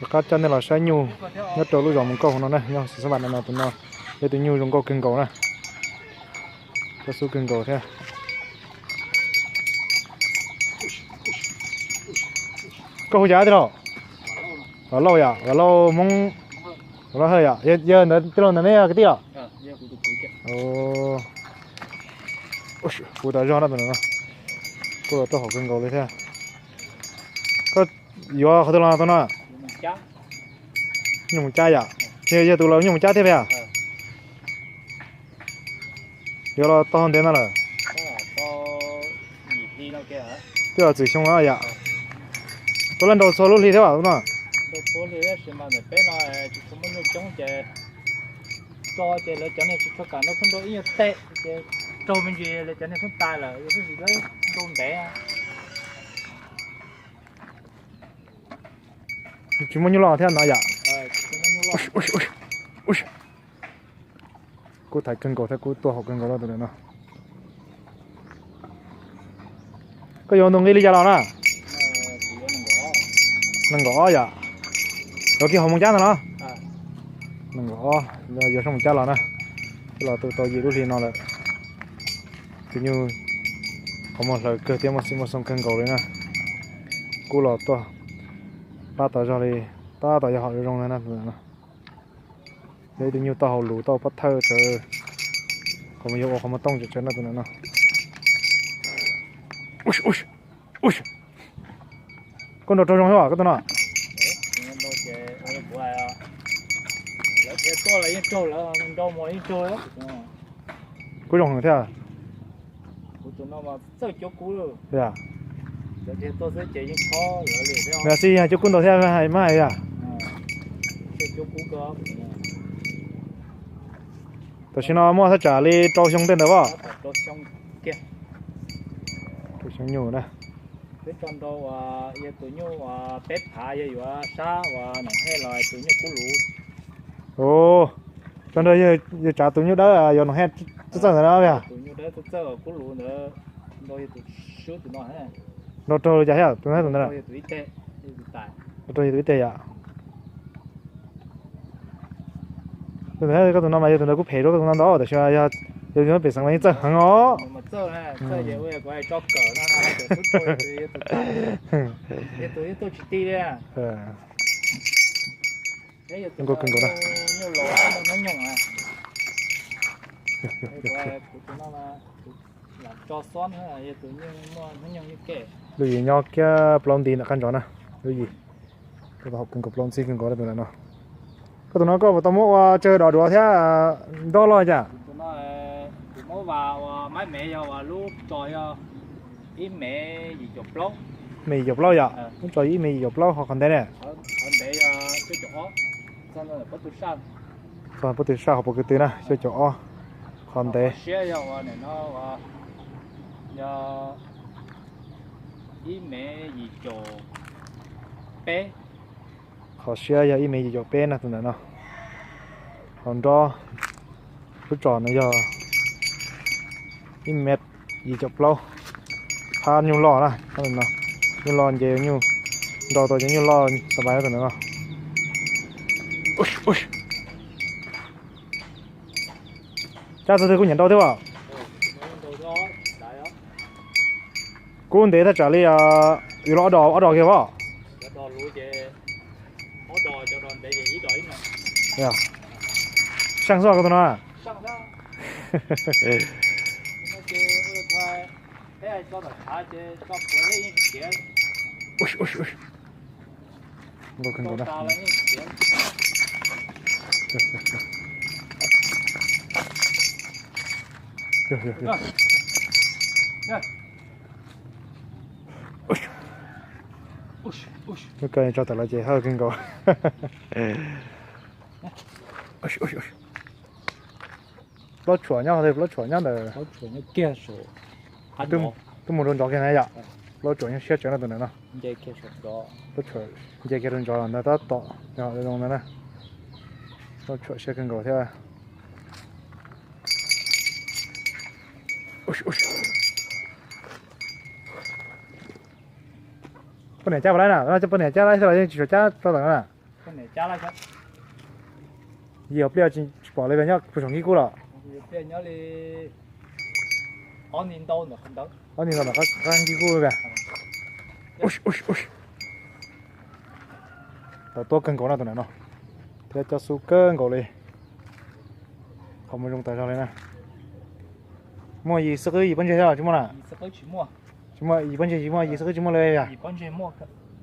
Rov qab coj nej los saib nyuj nyob rau lub zos Mus Kauj hauv no na, nyob xeev Xas Vas no, tus no yog tus nyuj zoo nkauj kawg nkaus na, koj xub kawg nkaus thiab. Koj hu cas tij laug? Vam Lauj yom, Vam Lauj Hmoob, Vam Lauj Hawj yom, yog ntawd tij laug ntawm neb yog kwv tij los? Kuv tas zog na tus no, kuj los tuaj haum kawg nkaus li thiab. Koj yuav qhov twg los tus no? Nyuj Mus Cab yom, yog tus los nyuj Mus Cab thiab yom? Yuav los tau ntev no lawm? Twb los txwm xyoo no yom. Koj lawv nrau txhua lub hli thiab no? Peb no tsis tshua muaj nyuj coob ces tso ces lawv cov niag tsis tshua kam nrau, pheej nrau ib nyuag teg ces raug me ntsis lawv cov niag pheej tas lawm, yog tsis nrau ntev. Tsis muaj nyuj loj thiab no yom? Kuj thaiv kawg nkaus thiab, kuj tuaj haum kawg nkaus tus ntawm no. Koj yuav tus nqi li cas los na? Nees nkaum ob yom. Yuav kiag hauv Moos Cab ntag los? Nees nkaum ob, yuav sab Moos Cab los na. Twb los tu tau yim lub hli no lawm. Tus nyuj qhov muag hlaws kawg thiab muaj xim muaj xoo kawg nkaus li na. Kuj los tuaj pab tas zog li, tab tom yog hom zoo zoo na. Yog ib tug nyuj tau hauv lus tau pob thawj tsawv, qhov muag yog ua qhov muag tooj tsawv tsawv no tus ntawm no. Koj nrau raug zoo thiab koj tus no? Kuj zoo heev thiab. Txawj cuab kub ntau thiab. Nws hais cuab kub ntau thiab mas hais yom. Tam sim no muaj thaj tsam li rau xyoo tej ntawd as? Rau xyoo nyuj na. Peb tso nrau uas yog tus nyuj uas peb phav yog yuav sab uas Noom Hej los tus nyuj kub luv. Tso nrau yog tsav tus nyuj dawb yuav Noom Hej txawj txawj ntawd na. Tus nyuj dawb txawj txawj kub luv ntawd, nrau yog tus swb tus no. Nrau raug li cas thiab tus no tus ntawd? Nrau raug yog tus ib teg yom. Tus ntawd koj tus no mas yog tus ntawd kuj phem dua koj tus no ntau, tab sis yog yus nyob pem xeev mas yeej txawj heev os. Nkauj kawg nkaus na. Lub yim nyob kiag plaub nti nram qab ntsov na. Lub yim, koj tau haum kawg nkaus plaub ntxhib kawg nkaus tus ntawm no. Koj tus no koj puas tau muab ua tsawg dos duav thiab nroj loj cas? Ib me yim caum plaub yom, lub tso ib me yim caum plaub, ho qhov ntev ne? Txog pob tw saj hauv paus kwv tw na, xya caum ob, qhov ntev. Yog ib me yim caum peb. Qhov siab yog ib me yim caum peb na tus ntawm no. Qhov nroj, lub tso no yog ib me yim caum plaub. Phab nyuj loj na, nyuj loj nce, nyuj nrau tau cov nyuj loj xas npais tus ntawm no. Cab txog twg kuj nyiam nrau thiab as? Kub ntev thaj tsam li, yus los ob dos, ob dos kiag as. Seej xwb koj tus no. Nkauj kawg nkaus na. Lub kawg tso tawm los ces hawj kawg nkaus. Plaub tshuam nyob, plaub tshuam nyob ntawm, twb mus rau ntsov kiag na yom. Plaub tshuam nyob siab tsev no tus ntawm no. Plaub tshuam nce kiag rau ntsov los ntawd tab tom zoo ntawd na. Plaub tshuam siab kawg nkaus thiab. Poj niam cab puas laib na? Cov poj niam cab laib xwb los yeej tsis tshua cab tau ntawm no na. Yim pliaj tsis pom li, nyob puag saum nkig kub los. Ob ni ntau ntawm nkig kub. Tau tuab kawg nkaus na tus ntawm no, thiab coj xub kawg nkaus li. Qhov muag zoo tas zog li na. Muaj yim xub qwb yim pob ntseg thiab los tsis muaj na? Tsis muaj yim pob ntseg, tsis muaj yim xub qwb, tsis muaj li yog?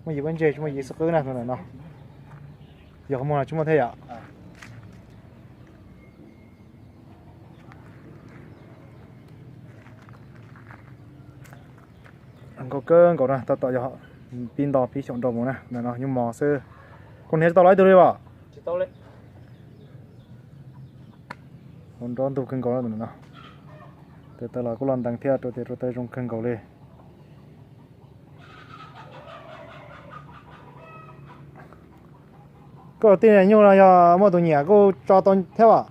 Muaj yim pob ntseg tsis muaj yim xub qwb na tus ntawm no. Yog qhov muag los tsis muaj thiab yom? Nkauj kawg nkaus na, tab tom yog pib nto pib xyaum nrau mus na, ntawm no nyuj mos xwb. Koj hniav tsis tau los ib tug li os? Hauv nrob ntug kawg nkaus na tus ntawm no. Tes taw los kuj loj ntees thiab, rau tes rau taw zoo kawg nkaus li. Koj tij nyuj no yog muaj tus nyiam kuj tso tau thiab os?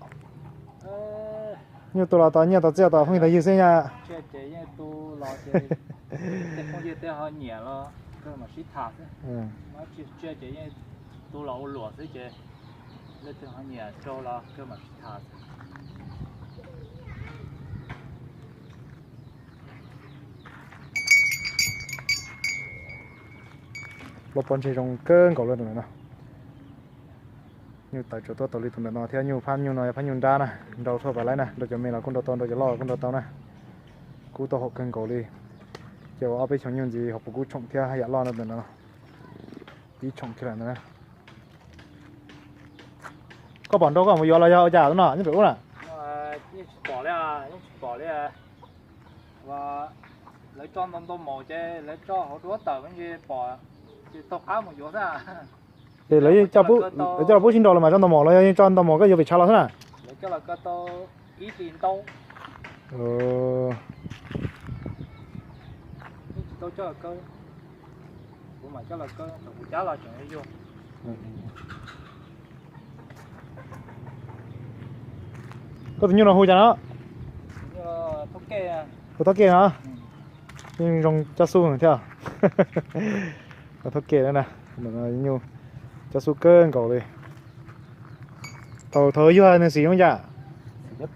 Nyuj tu los tau nyiaj tau txiaj tau phooj ywg tau ywg xwb nyaj. Lub pob ntseg zoo kawg nkaus li tus ntawm no. Nyuj tawm tsam tuaj tau li tus ntawm no thiab, nyuj phab nyuj no yog phab nyuj nrab na, nrau thaj pas laib na, nrau cov me los kuj nrau tau, nrau cov loj los kuj nrau tau na. Kub tau haum kawg nkaus li. Ces ua ob peb xyoos nyuj ntxiv ho puas kub tshoom thiab haj yam loj no tus ntawm no. Ib tshoom kiag lawm ntawd na. Koj pom nrau koj mus yuav los yog ua cas no nyob pem ub na? Yeej tsis pom li, yeej tsis pom li. Lawv tso ntau ntau maum ces lawv tso hauv duab tawm me ntsis pom ces taug qab mus yuav xwb. Es lawv coj los pub sib nraus los mas tso ntau maum los yog yeej tso ntau maum koj yuav pem tshav los xwb na? Lawv coj los kaw tau ib hlis ntau. Yeej tsis tau coj los kaw. Kuv mam coj los kaw, kuv cab los tseem yuag. Koj tus nyuj no hu cas no? Hu Thoj Kej no. Yeej zoo cab xub thiab. Thoj Kej na, nyuj cab xub kawg nkaus li. Thaum thaum yuag nws xim zoo cas? Liab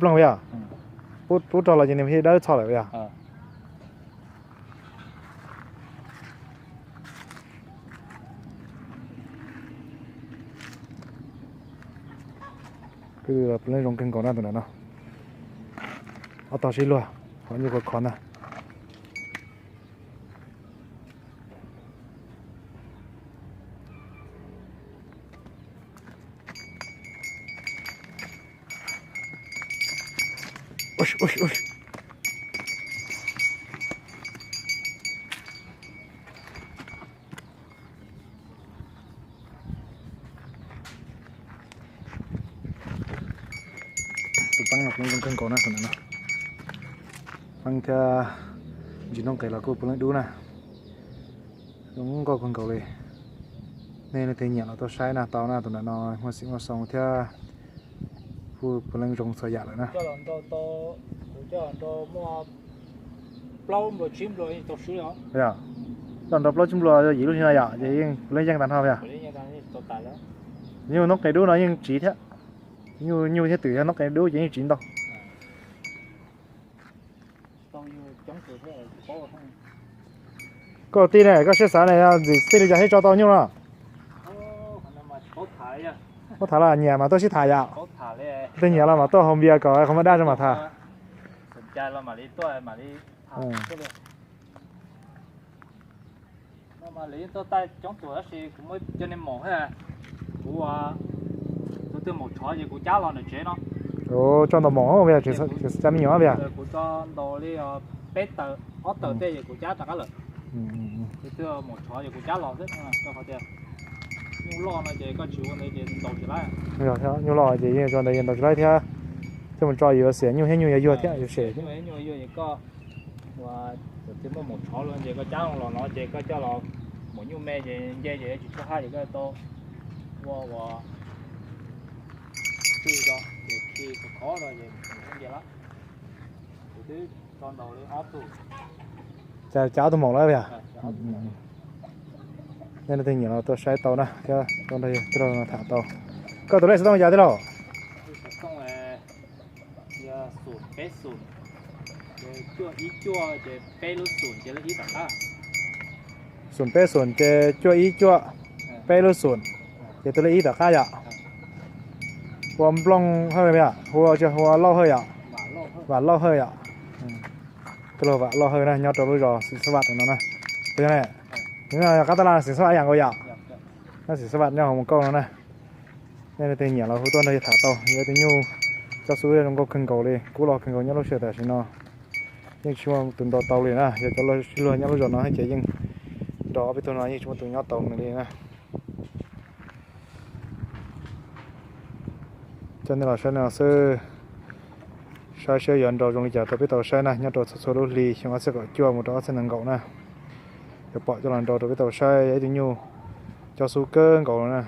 ploog yog? Pub rog los ces nws dawb txho lawm yog? Kwj los puav leej zoo kawg nkaus na tus ntawm no. Ob tog sib luag, qhov nyuj khov kho ntag. Tus peeb los kuj zoo kawg nkaus na tus ntawm no. Peeb thiab ntsis noob qes los kuj puav leej dub na. Zoo nkauj kawg nkaus li. Nej leej twg nyiam los tuaj saib na tau na, tus ntawm no muaj xim muaj xoo thiab kuj puav leej zoo txhua yam lawm na. Yog, coj nrau plaub tsib nplua yim lub hli no yom, ces yeej puav leej yeej tag nrho yog. Nyuj noob qes dub no yeej tsiv thiab. Nyuj thiab twm yog noob qes dub ces yeej tsiv ntau. Koj tij ne, koj siab xav ne, ntxim tij li cas thiaj tso tau nyuj no? Paub tham los nyiam mas tuaj sib tham yom. Leej nyiam los mas tuaj haus npias kom qhov muag daj tso mam tham. Lawv yeej tuaj taij coob tus tab sis kuv muab coj nej maum thiab. Kuv tus twg maum tshov ces kuv cab los ntawm tsev no. Tso ntaus maum, tseem cab me nyuam os. Kuv tso ntaus li peb taws ob taws tej ces kuv cab rov qab lawm. Tus twg maum tshov ces kuv cab los xwb, rau qhov tias nyuj loj no ces koj tsis ua ntawd ces ntaus tsis laib. Nyuj loj ces yeej tso ntawd yeej ntaus tsis laib thiab. Thiaj mus tso yuav xiam nyuj thiab nyuj yuav yuag thiab yuav sem. Nyuj thiab nyuj yuag ces koj ua, tus twg muaj maum tshov los ces koj cab los no ces koj coj los maum nyuj me ces nce ces tsis tshua haj ces koj tau ua ua twj tso ces khi khov khov no ces nce lawm. Kuv twb tso ntaus li ob tug. Cas ob tug maum lawm yog? Nej leej twg nyiam los tuaj saib tau na thiab tuaj nrog yawg tij laug no tham tau. Koj tus lej xov tooj yog tij laug? Xoom peb xoom ces cuaj ib cuaj, peb lub xoom, ces tus lej ib tom qab yom. Hu ua Nplooj Hawj yom, hu ua, hu ua Lauj Hawj yom, Vam Lauj Hawj yom. Tij laug Vam Lauj Hawj na, nyob rau lub zos Xeev Xab Vam no na. Yog qab tab laj Xeev Xab Vam ib yam nkaus yom. Nyob Xeev Xab Vam nyob hauv Mus Kauj no na. Nej leej twg nyiam los hu tuaj nrog yawg tham tau, yog ib tug nyuj cob xub zoo nkauj kawg nkaus li, kub los kawg nkaus nyob lub sij hawm tam sim no. Yeej tsis muaj tus nrau tau li na, yog cov sib luag nyob lub zos no thiab ces yeej nrau ob peb tug no yeej tsis muaj tus nyob tau nws li na. Coj nej los saib no xwb, saib seb yuav nrau zoo li cas rau peb tau saib na, nyob rau txhua txhua lub hli xyoo ob txhiab kaum cuaj mus rau ob txhiab nees nkaum na. Yuav pom coj los nrau rau peb tau saib, yog ib tug nyuj cob xub kawg nkaus na.